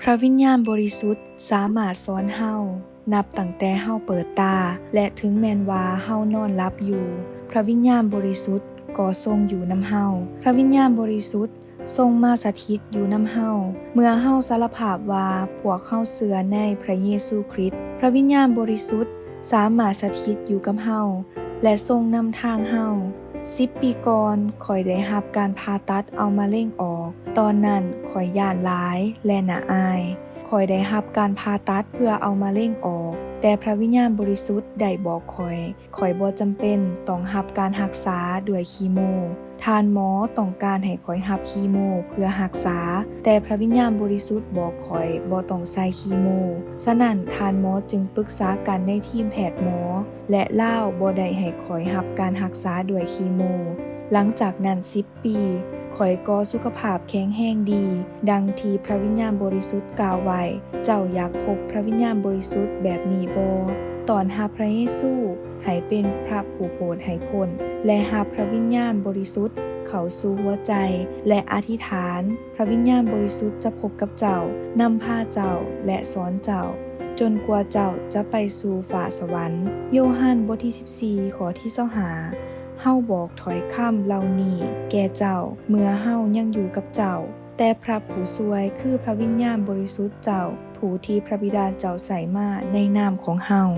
ພຣະວິນຍານບໍລິສຸດສາມາດສອນເຮົາ ນັບຕັ້ງແຕ່ເຮົາເປີດຕາ ແລະ ເຖິງແມ່ນວ່າເຮົານອນຫຼັບຢູ່, ພຣະວິນຍານບໍລິສຸດກໍຊົງຢູ່ນຳເຮົາ. ພຣະວິນຍານບໍລິສຸດຊົງມາສະຖິດຢູ່ນຳເຮົາ ເມື່ອເຮົາສາລະພາບວ່າພວກເຮົາເຊື່ອໃນພຣະເຢຊູຄຣິດ. ພຣະວິນຍານບໍລິສຸດສາມາດສະຖິດຢູ່ກັບເຮົາ ແລະ ຊົງນຳທາງເຮົາ. ສິບປີກ່ອນ, ຂ້ອຍໄດ້ຮັບການຜ່າຕັດເອົາມະເຮັງອອກ. ຕອນນັ້ນຂ້ອຍຢ້ານຫຼາຍ ແລະ ໜ້າອາຍ. ຂ້ອຍໄດ້ຮັບການຜ່າຕັດເພື່ອເອົາມະເຮັງອອກ, ແຕ່ພຣະວິນຍານບໍລິສຸດໄດ້ບອກຂ້ອຍ, ຂ້ອຍບໍ່ຈຳເປັນຕ້ອງຮັບການຮັກສາດ້ວຍຄີໂມ. ທ່ານໝໍຕ້ອງການໃຫ້ຂ້ອຍຮັບຄີໂມເພື່ອຮັກສາ, ແຕ່ພຣະວິນຍານບໍລິສຸດບອກຂ້ອຍບໍ່ຕ້ອງໃສ່ຄີໂມ. ສະນັ້ນ, ທ່ານໝໍຈຶ່ງປຶກສາກັນໃນທີມແພດໝໍ ແລະ ລາວບໍ່ໄດ້ໃຫ້ຂ້ອຍຮັບການຮັກສາດ້ວຍຄີໂມ. ຫຼັງຈາກນັ້ນສິບປີ, ຂ້ອຍກໍສຸຂະພາບແຂງແຮງດີ, ດັ່ງທີ່ພຣະວິນຍານບໍລິສຸດກ່າວໄວ້. ເຈົ້າຢາກພົບພຣະວິນຍານບໍລິສຸດແບບນີ້ບໍ່? ຕ້ອນຮັບພຣະເຢຊູໃຫ້ເປັນພຣະຜູ້ໂຜດໃຫ້ພົ້ນ ແລະ ຮັບພຣະວິນຍານບໍລິສຸດເຂົ້າສູ່ຫົວໃຈ ແລະ ອະທິຖານ. ພຣະວິນຍານບໍລິສຸດຈະພົບກັບເຈົ້າ, ນຳພາເຈົ້າ ແລະ ສອນເຈົ້າ, ຈົນກວ່າເຈົ້າຈະໄປສູ່ຟ້າສະຫວັນ. ໂຢຮັນ ບົດທີສິບສີ່ ຂໍ້ທີຊາວຫ້າ. ເຮົາບອກຖ້ອຍຄຳເຫຼົ່ານີ້ແກ່ເຈົ້າ ເມື່ອເຮົາຍັງຢູ່ກັບເຈົ້າ, ແຕ່ພຣະຜູ້ຊ່ວຍ ຄືພຣະວິນຍານບໍລິສຸດເຈົ້າ, ຜູ້ທີ່ພຣະບິດາເຈົ້າໃຊ້ມາໃນນາມຂອງເຮົາ.